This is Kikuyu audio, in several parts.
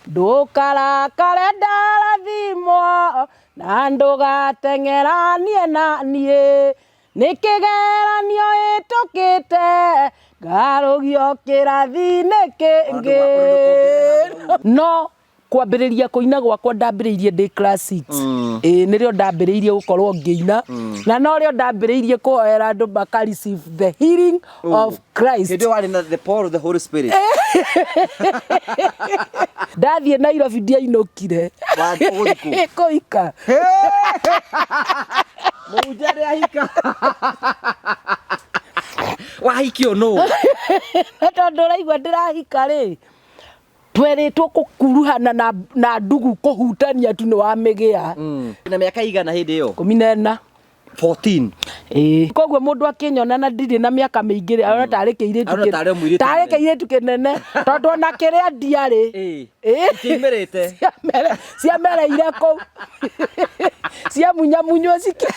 Ndũkarakare ndarathimwo na ndũgateng'eranie na niĩ nĩ kĩgeranio ĩtũkĩte ngarũgio kĩrathi-inĩ kĩngĩ. No kwambĩrĩria kũina gwakwa ndambĩrĩirie ndĩ class 6. Ĩĩ nĩrĩo ndambĩrĩirie gũkorwo ngĩina na norĩo ndambĩrĩirie kũhoera andũ maka receive the healing of Christ. Hĩndĩ ĩyo warĩ na the power of the Holy Spirit. Ndathiĩ Nairobi ndiainũkire. Wathiĩ ũgũthiĩ kũ? Kũhika. Mũhunjia nĩ ahika. Wahikio nũ? Na tondũ ũraigua ndĩrahika rĩ, twerĩtwo kũkuruhana na ndugu kũhutania tu nĩ wamĩgĩa. Na mĩaka igana hĩndĩ ĩyo? 14. 14. Ĩĩ. Koguo mũndũ akĩnyona na ndirĩ na mĩaka mĩingĩ rĩ, arona tarĩ kĩirĩtu Arona tarĩ o mũirĩtu tarĩ mũnene. kĩirĩtu kĩnene tondũ ona kĩrĩa ndiarĩ. Ĩĩ. Ĩĩ. Itiaimĩrĩte. Ciamereire kũu. Ciamunyamunywo cikĩ.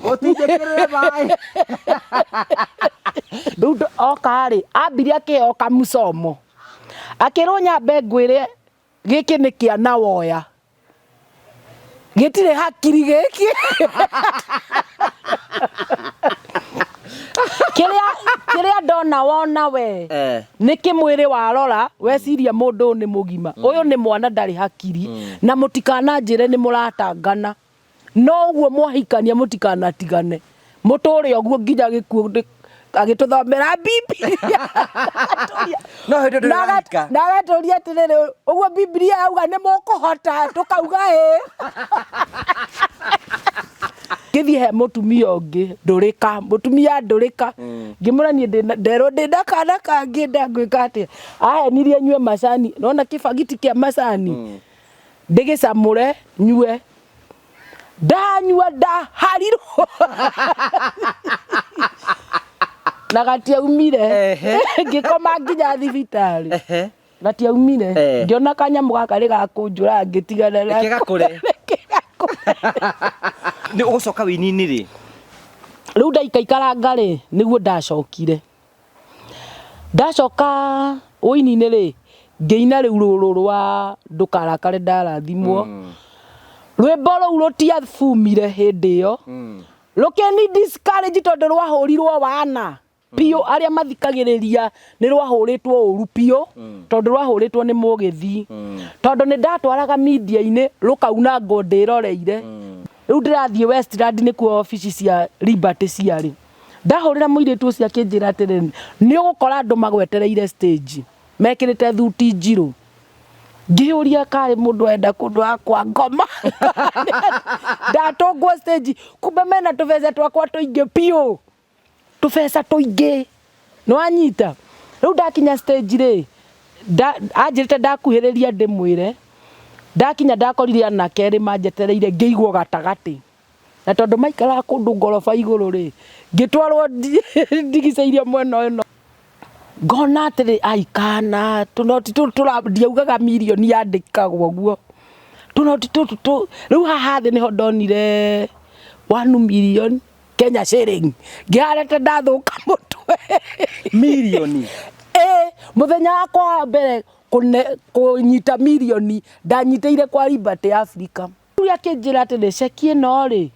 Ũtindĩkĩrĩre maĩ. Rĩu oka rĩ, ambire akĩheo kamucomo. Akĩrwo nyambe ngwĩre gĩkĩ nĩ kĩa na woya. Gĩtirĩ hakiri gĩkĩ. Kĩrĩa kĩrĩa ndona wona we nĩ kĩmwĩrĩ warora weciria mũndũ ũyũ nĩ mũgima. Ũyũ nĩ mwana ndarĩ hakiri na mũtikananjĩre nĩ mũratangana. No ũguo mwahikania mũtikanatigane. Mũtũre ũguo nginya gĩkuũ agĩtũthomera Bibilia. No hĩndĩ ndũrĩ wahika. Na agatũria atĩrĩrĩ, ũguo Bibilia yauga nĩ mũkũhota, tũkauga ĩĩ. Ngĩthiĩ he mũtumia ũngĩ, ndũrĩka, mũtumia ndũrĩka. Ngĩmwĩra niĩ ndĩna, nderwo ndĩna kana kangĩ ndangwĩka atĩa. Ahenirie nyue macani, nĩwona kĩbagiti kĩa macani? Ndĩgĩcamũre nyue. Ndanyua ndaharirwo na gatiaumire. Ngĩkoma nginya thibitarĩ. Gatiaumire. Ngĩona kanyamũ gaka nĩ gakũnjũraga ngĩtigana nako. Reke gakũre. Reke gakũre. Nĩ ũgũcoka wĩini-inĩ rĩ? Rĩu ndaikaikaranga rĩ, nĩguo ndacokire. Ndacoka ũini-inĩ rĩ, ngĩina rĩu rũrũ rwa ndũkarakare ndarathimwo. Rwĩmbo rũu rũtiabumire hĩndĩ ĩyo, rũkĩni discourage tondũ rwahũrirwo wana biũ, arĩa mathikagĩrĩria nĩ rwahũrĩtwo ũru biũ, tondũ rwahũrĩtwo nĩ mũgĩthi. Tondũ nĩ ndatwaraga media-inĩ rũkaunangwo ndĩroreire. Rĩu ndĩrathiĩ Westland nĩkuo obici cia Liberty ciarĩ. Ndahũrĩra mũirĩtu ũcio akĩnjĩra atĩrĩrĩ, nĩ ũgũkora andũ magwetereire stage mekĩrĩte thuti njirũ. Ngĩyũria karĩ mũndũ arenda kũndwara kwa ngoma. Ndatũngwo stage, kumbe mena tũbeca twakwa tũingĩ biũ, tũbeca tũingĩ. Nĩ wanyita? Rĩu ndakinya stage rĩ, anjĩrĩte ndakuhĩrĩria ndĩmwĩre, ndakinya ndakorire anake erĩ manjetereire ngĩigwo gatagatĩ. Na tondũ maikaraga kũndũ ngoroba igũrũ rĩ, ngĩtwarwo ndigicĩirio mwena ũyũ na ngona atĩrĩ ai kana tũnoti tũtũ tũra ndiaugaga mirioni yandĩkagwo ũguo, tũnoti tũtũ tũ rĩu haha thĩ nĩho ndonire one million Kenya shilling, ngĩhana ta ndathũka mũtwe. Mirioni? Ĩĩ, mũthenya wakwa wa mbere kũnyita mirioni ndanyitĩire kwa Liberty Africa. Rĩu akĩnjĩra atĩrĩ, ceki ĩno rĩ,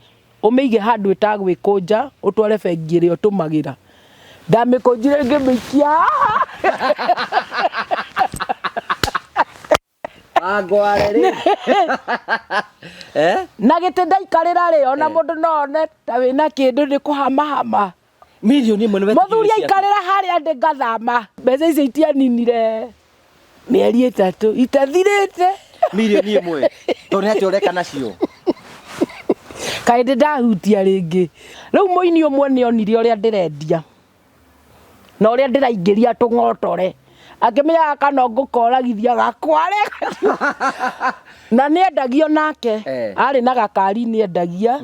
ũmĩige handũ ĩtagwĩkũnja, ũtware bengi ĩrĩa ũtũmagĩra. Ndamĩkũnjire ngĩmĩikia haha. Wangware rĩ. Eh? Na gĩtĩ ndaikarĩra rĩ, ona mũndũ no one ta wĩna kĩndũ nĩ kũhamahama. Mirioni ĩmwe nĩ wetĩkĩrire Mũthuri ciaku. aikarĩra harĩa ndĩ ngathama. Mbeca icio itianinire mĩeri ĩtatũ itathirĩte. Mirioni ĩmwe. Tondũ nĩ atĩa ũreka nacio? Kaĩ ndĩ ndahutia rĩngĩ. Rĩu mũini ũmwe nĩ onire ũrĩa ndĩrendia na ũrĩa ndĩraingĩria tũng'otore. Akĩmenya gaka no ngũkoragithia gakware. Na nĩ endagio nake. Arĩ na gakari nĩ endagia.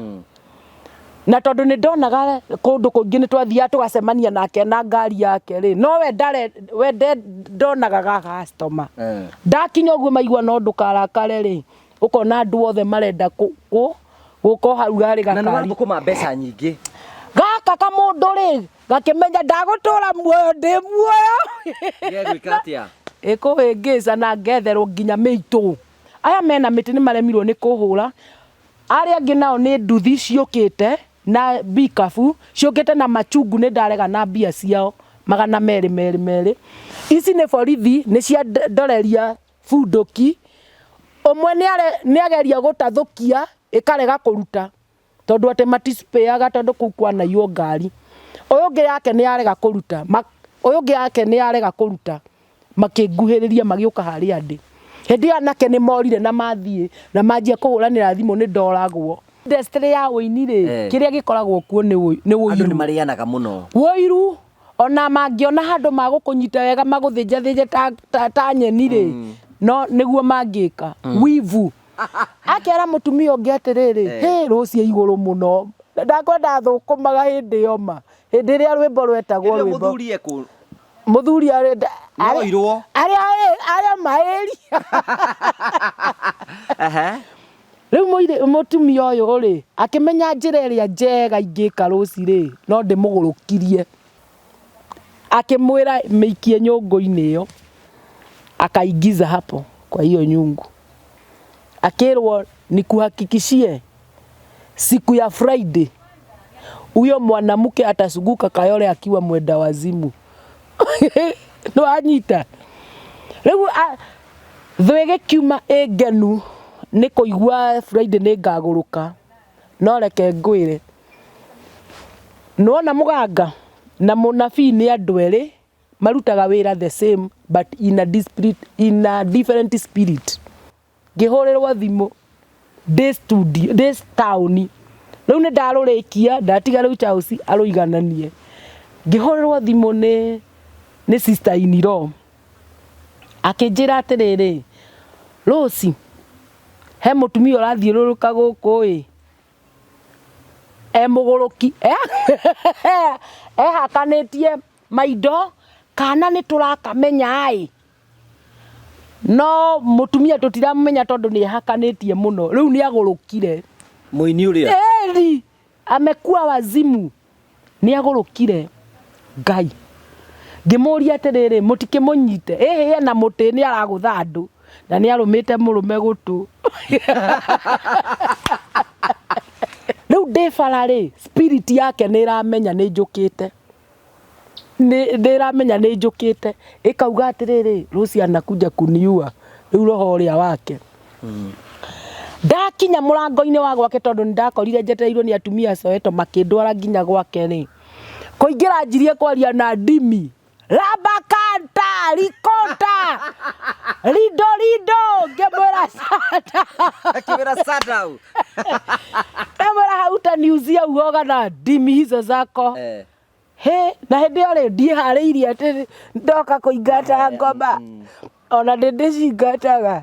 Na tondũ nĩ ndonaga kũndũ kũingĩ nĩ twathiaga tũgacemania nake na ngari yake rĩ, no we ndare we ndonaga ga customer. Ndakinya ũguo maigua no ndũkarakare rĩ, ũkona andũ othe marenda gũka o hau harĩ Na nĩ gakari. wathũkũma mbeca nyingĩ. Gaka kamũndũ rĩ, gakĩmenya ndagũtũra muoyo ndĩ muoyo. Gegwĩka atĩa? Ĩkũhĩngĩca na ngetherwo nginya mĩitũ. Aya mena mĩtĩ nĩ maremirwo nĩ kũhũra. Arĩa angĩ nao nĩ nduthi ciũkĩte na mbikabu ciũkĩte na machungu nĩ ndarega na mbia ciao 200 200 200. Ici nĩ borithi nĩ cia ndoreria bunduki. Ũmwe nĩ ageria gũtathũkia ĩkarega kũruta tondũ atĩ maticipĩaga tondũ kũu kwanaiywo ngari. Ũyũ ũngĩ yake nĩ yarega kũruta, ũyũ ũngĩ yake nĩ yarega kũruta, makĩnguhĩrĩria magĩũka harĩa ndĩ. Hĩndĩ ĩyo anake nĩ morire na mathiĩ na manjia kũhũranĩra thimũ nĩ ndoragwo. Industry ya ũini rĩ, kĩrĩa gĩkoragwo kuo nĩ Andũ ũiru. Nĩ marĩanaga mũno. Ũiru ona mangĩona handũ magũkũnyita wega magũthĩnjathĩnje ta nyeni rĩ, no nĩguo mangĩka. Wivu. Akera mũtumia ũngĩ atĩrĩrĩ, hĩ rũciĩ igũrũ mũno. Ndakwenda thũkũmaga hĩndĩ ĩyo ma. Hĩndĩ ĩrĩa rwĩmbo rwetagwo Hĩndĩ ĩyo rwĩmbo. Mũthuri ekũ? Mũthuri arenda Nĩoirwo. Arĩa maĩri. Rĩu mũtumia ũyũ rĩ, akĩmenya njĩra ĩrĩa njega ingĩka rũci rĩ, no ndĩmũgũrũkirie. Akĩmwĩra mĩikie nyũngũ-inĩ ĩyo. Akaingiza hapo kwa hiyo nyungu. Akĩrwo nikuhakikishie siku ya Friday huyo mwanamke atazunguka Kayole akiwa mwenda wazimu. Nĩwanyita? Rĩu thũ ĩgĩkiuma ĩ ngenu nĩ kũigua Friday nĩ ngagũrũka. No reke ngwĩre. Nĩwona mũganga na mũnabii nĩ andũ erĩ marutaga wĩra the same but in a different spirit. Ngĩhũrĩrwo thimũ ndĩ studio, ndĩ taũni. Rĩu nĩ ndarũrĩkia ndatiga rĩu Charles arũigananie. Ngĩhũrĩrwo thimũ nĩ sister in law. Akĩnjĩra atĩrĩrĩ, Rose, he mũtumia ũrathiũrũrũka gũkũ ĩ, e mũgũrũki, ehakanĩtie maindo kana nĩ tũrakamenya ĩ, no mũtumia tũtiramũmenya tondũ nĩ ehakanĩtie mũno. Rĩu nĩ agũrũkire. Mũini ũrĩa? Eri, amekuwa wazimu. Nĩ agũrũkire. Ngai. Ngĩmũria atĩrĩrĩ, mũtikĩmũnyite. Ĩhĩ ena mũtĩ nĩ aragũtha andũ na nĩ arũmĩte mũrũme gũtũ. Rĩu ndĩ bara rĩ, spirit yake nĩ ĩramenya nĩ njũkĩte. Nĩ ĩramenya nĩ njũkĩte. Ĩkauga atĩrĩrĩ, Rose anakuja kuniua. Rĩu roho ũrĩa wake. Ndakinya mũrango-inĩ wa gwake tondũ nĩ ndakorire njetereirwo nĩ atumia Soweto makĩndwara nginya gwake rĩ. Kũingĩra njirie kwaria na ndimi. Rabakanta, rikota, rindo rindo, ngĩmwĩra sata. Akĩmwĩra sadau. Ngĩmwĩra hautaniuzia uoga na ndimi hizo zako. He, na hĩndĩ ĩyo rĩ ndiĩharĩirie atĩ ndoka kũingata ngoma. Ona ndĩ ndĩcingataga.